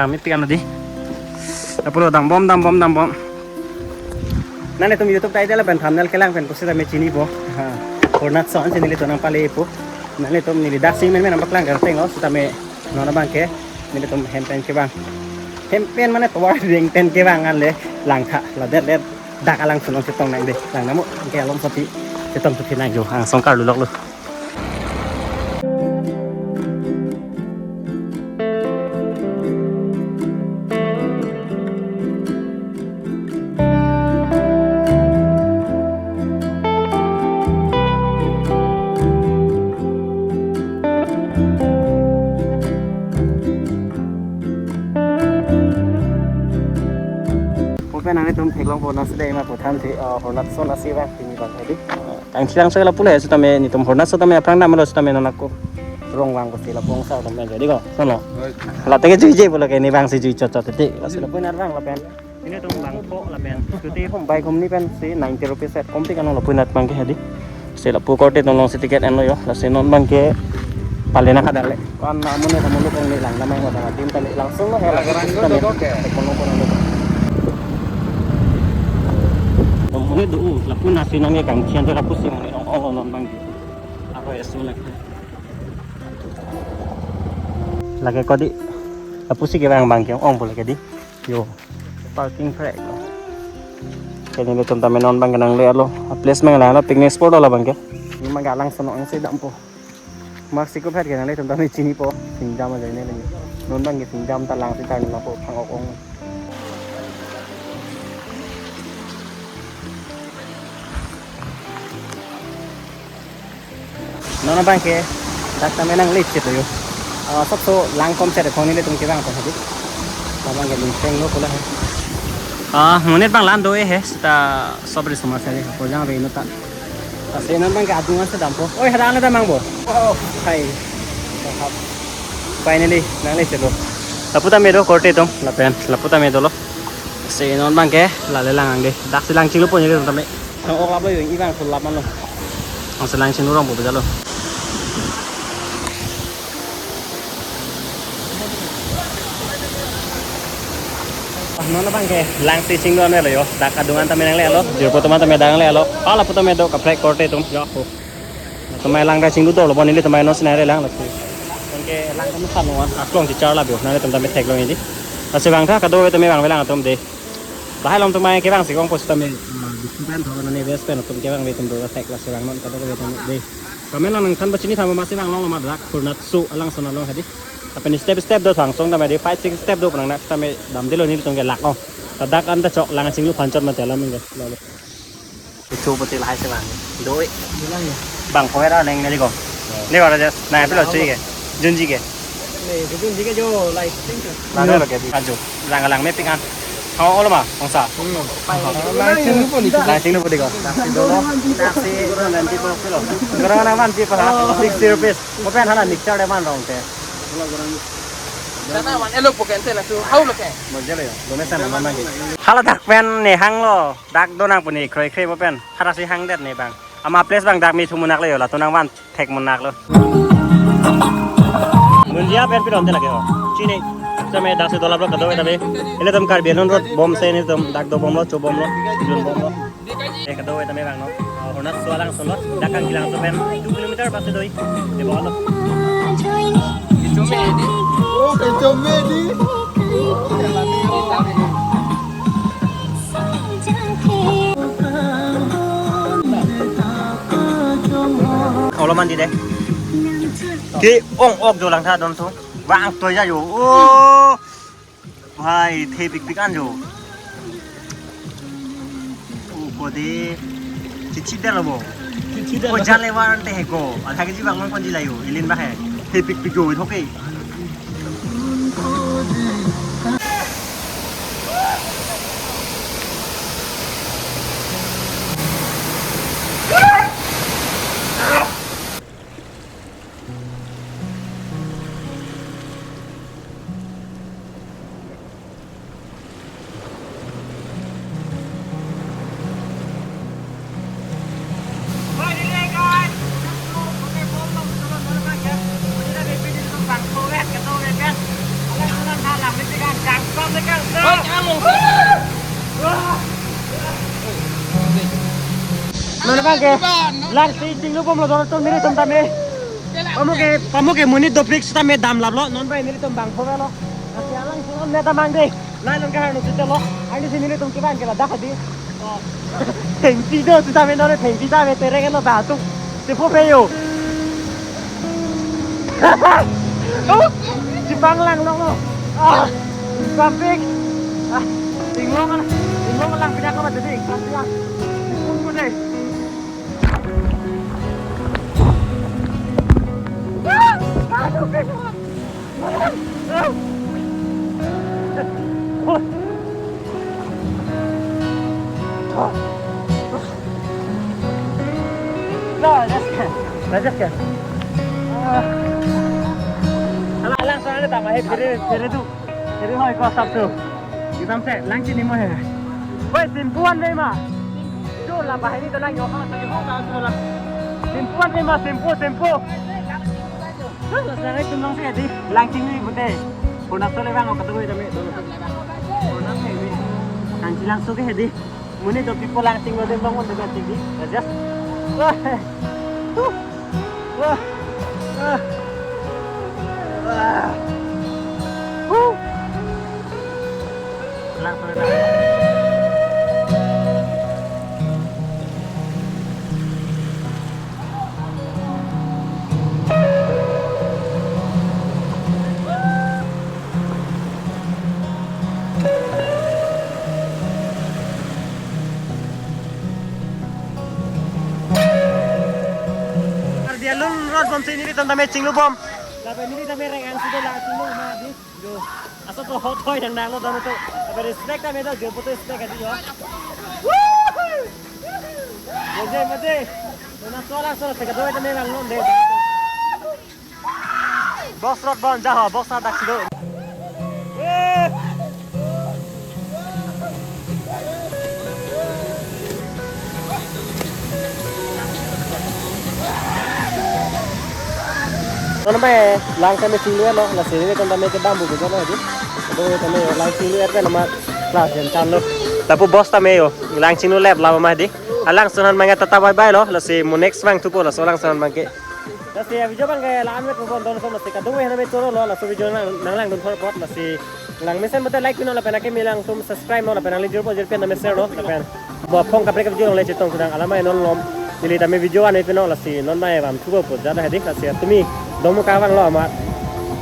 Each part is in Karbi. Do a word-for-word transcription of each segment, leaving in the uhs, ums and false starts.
Kami pikan di. Apot lo dambom, dambom, dambom. Nanglitum YouTube title pen thumbnail kelang pen pusitame chinipo. Ha. Hornat son chini nelitum nangpalepo. Nanglitum neli daksi menmen nangpaklang garteng lo sitame non abangke nelitum hempen kevang. Hempen mane tovar dengpen kevang anle langtha. Ladet let dak alangsun along chetong nang de. Lang namo ke along soti chetong soti nang jo. Ha, songkar lulok lo. Lapen nanglitum theklongpo nang sede ma puthan the, uh, Hornat son asi bang pini bang tadi. Kangchilang soi lapu le sitame nelitum Hornat sitame aphrang damlo sitame non ako rong vang pusi lapu ongsa dam jadi ko sono. Hoi. Lateke juije pulo ke ne vangsi jui chot chot titi. Lasi lapu nat vang lapen. Nelitum vangpo lapen. Scooty hum bike hum ni pensi ninety rupees set kom tik ano lapu nat vangke hadi. Si lapu korte tong alongsi ticket enlo yo. Lasi non vangke pale nangkadale. Kan amun ne amun ne kong ne lang namang kota tim tali langsung lo hela. Lagaran ko dodok ke. Ekono kono lo. Amun ne do lapu nasi nangke kangchian te lapusi amun ne ong ong non vangke. Ako ya sunak. Lake kodi lapusi kevang vangke ong pulo ke di. Yo. Parking prek. Kene nelitum tame non vangke nanglelo. A place menglelo picnic spot lo vangke. Ni manggalang sono angse dampo. Mak siko phet ke nanglitum tame chinipo. Singjam aja ne lagi. Non vangke singjam ta langsi tarni lapo phang ok ong. Non abangke dak tame nanglechetlo yo. Ah, sokso lang kom set khong nelitum kevang ko hadi. Labangke lingpeng lo kola he. Ah, monit bang lan do-e he, seta sobri soma sari ko jang ve no ta. Lasi non vangke adung an sedampo. Oi, hadak le damang bo. Oh, hai. Finally, nanglechetlo. Lapu tame do korte tong, lapen, lapu tame dolo. Si non vangke, lale lang ang de. Daksi lang chinglupo nelitum tame. Ang ok lap lo yo, ibang sulap man lo. Ang selang chinglu rong po bejalo. Ah, non abangke, langsi chinglu anlo yo. Dak adung an tame nanglelo. Jirpo atum an tame nanglelo. Ala pu tame do kaprek korte atum. Yo, ako. Tame lang dak chinglu dolo bo nelitum tame non sinai lang lasi. Anke lang tame san wan. Aklong chichar la bo. Nanglitum tame theklong hedi. Lasi vangtha kado tame vangve lang atum de. Lahai along tame kevangsi kong pusitame, ah, bisu pen tho nane best pen atum kevangve atum do thek lasi vang non kado tame de. Kami lang nangthan pachini tha masi vang long lo ma dak Hornat so alangsun along hadi. Lapen step step do thang song tame de five six step do nang nak tame damdelo nelitum ke lak ong. Ladak anta chok lang chinglu phan chot mate alam inge. Lo lo. Ichu pati lahai si vang. Doi. Bang ko era neng neli ko. Ne ko raja. Na pilo chui ke. Junji ke. Ne, junji ke jo lai. Mana lo ke? Ajo. Lang lang me pingan. Hau olo ma, ongsa. Hmm. Lang chinglupo ni. Lang chinglupo di ko. Taxi dolo. Taxi nanti po kilo. Gerang nang nanti po ha. Sixty rupees. Ko pen hala mixture de man rong te. Sana wan elo poken te laso. Hau lo ke. Mo jelo yo. Dome sana mama ke. Hala dak pen ne hang lo. Dak do nang puni kroi kroi mo pen. Harasi hang det ne bang. Ama place bang dak mi thumu nak le yo la to nang van thek mun nak lo. Munjia pen pidon te lake ho. Chini. Tame dak si dolap lo kado tame. Ilitum Karbi Anglong road bom se nelitum dak dobom lo chobom lo. Junbom lo. Eh kado tame bang no. Hornat so alangsun lo. Dak kangchilang so pen two kilometer pas doi. Di bawah lo. Kechome di. Oh, kechome di. Olo mandi de. Ke ong ok jo langtha don so. Vang toya yo. Oh. Bhai, thepikpik an jo. Oh, kode. Chichi de lo bo. Chichi de lo. Ko jan le war ante he ko. Adha keji bang man konji layo. Ilin ba he. Thepikpik jo, okay. Non abang ke, lang si chinglubomlo don atum nelitum tame. Pamu ke, pamu ke monit dopik sitame damlaplo, non bai nelitum bang phovelo. Lasi alangsun an neta mang dei. Nai non kahar no sitelo. Aini si nelitum kevang ke ladak hedi. Thengpi do sitame non thengpi tame tereng lo ba atum. Sipho pheyo. Oh, chepanglang longlo. Ah, traffic. Ah, inglong, inglong lang pindah ko ba tadi. Traffic ah. Pun ko dei. Ah, ah, traffic. No, just can. I just can. Ah. Hala, alangsun an tama he, phere, phere tu. Phere hoi ko sab tu. Itam se, lang chini mo he. Woi, simpu an ve ma. Jo la bahini to lang yo ha, to ho ta so la. Simpu an ve ma, simpu, simpu. Lang chinglu pute. Puna sole bang, kata gue tame. Puna sole. Kangchi langso ke hedi. Monit dopik po lang chinglu dem bang, on dega chingdi. Raja. Wah. Huh. Wah. Wah. Wah. Huh. Lang sole bang. Karbi Anglong road bom si nelitum tame chinglubom. Lapen neli tame reng-an si do lang chinglu ma di. Jo. Aso ko hot hoi nang nang lo dam to. Apa respect tame do, jo poto respect adi jo. Mode, mode. Nona sola sola teka do tame lang lo de. Box road bon jaho, box road dak sido. Kono ba lang tame chinglu lo, lasi nelitum tame kedam bu bejo lo di. Aduh, tame lang chinglu pen nama kelas jen chan lo. Lapu box tame yo, lang chinglu lep lama di. Alangsun an abang ke tata bye bye lo, lasi mo next vang thupo laso alangsun an abang ke. Lasi video abang ke la-an vet pon don som lasi kadung we hana me choro lo, laso video nang, nang langdun thor apot lasi lang mesen bote like pinon lapen akimi alangtum subscribe non lapen nangli jirpo jirpi tame share non lapen bo phong kaprek video le chetong sudang alama non lom neli tame video an pinon lasi non mai vam thupo pu jada hedi lasi tumi dongmukak vanglo amat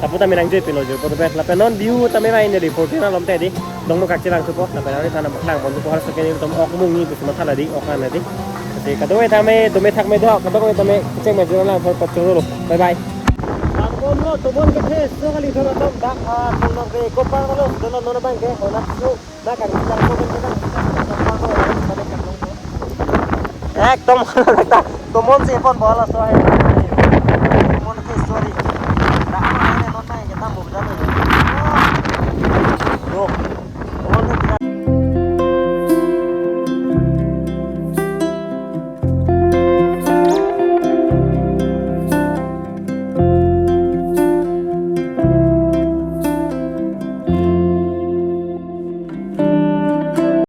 lapu tame nang jui pilo jirpo dope lapen non view tame mai neli fourteen alom te di dongmukak chevang thupo lapen ari thana lang pon thupo har sake nelitum ok mungni pusi matha la di ok an di. Lasi kadung we tame dome thak me do, kadung we tame cheng me jura lang apot choro lo. Bye bye. Bang bom lo, tomon kethe so kali thon atum dak, ah, thon nang re ko par lo, thon non abang ke, hona su, na kang lang so ke kang. Ekdom, tomon si pon bola so hai. Tomon ke sorry.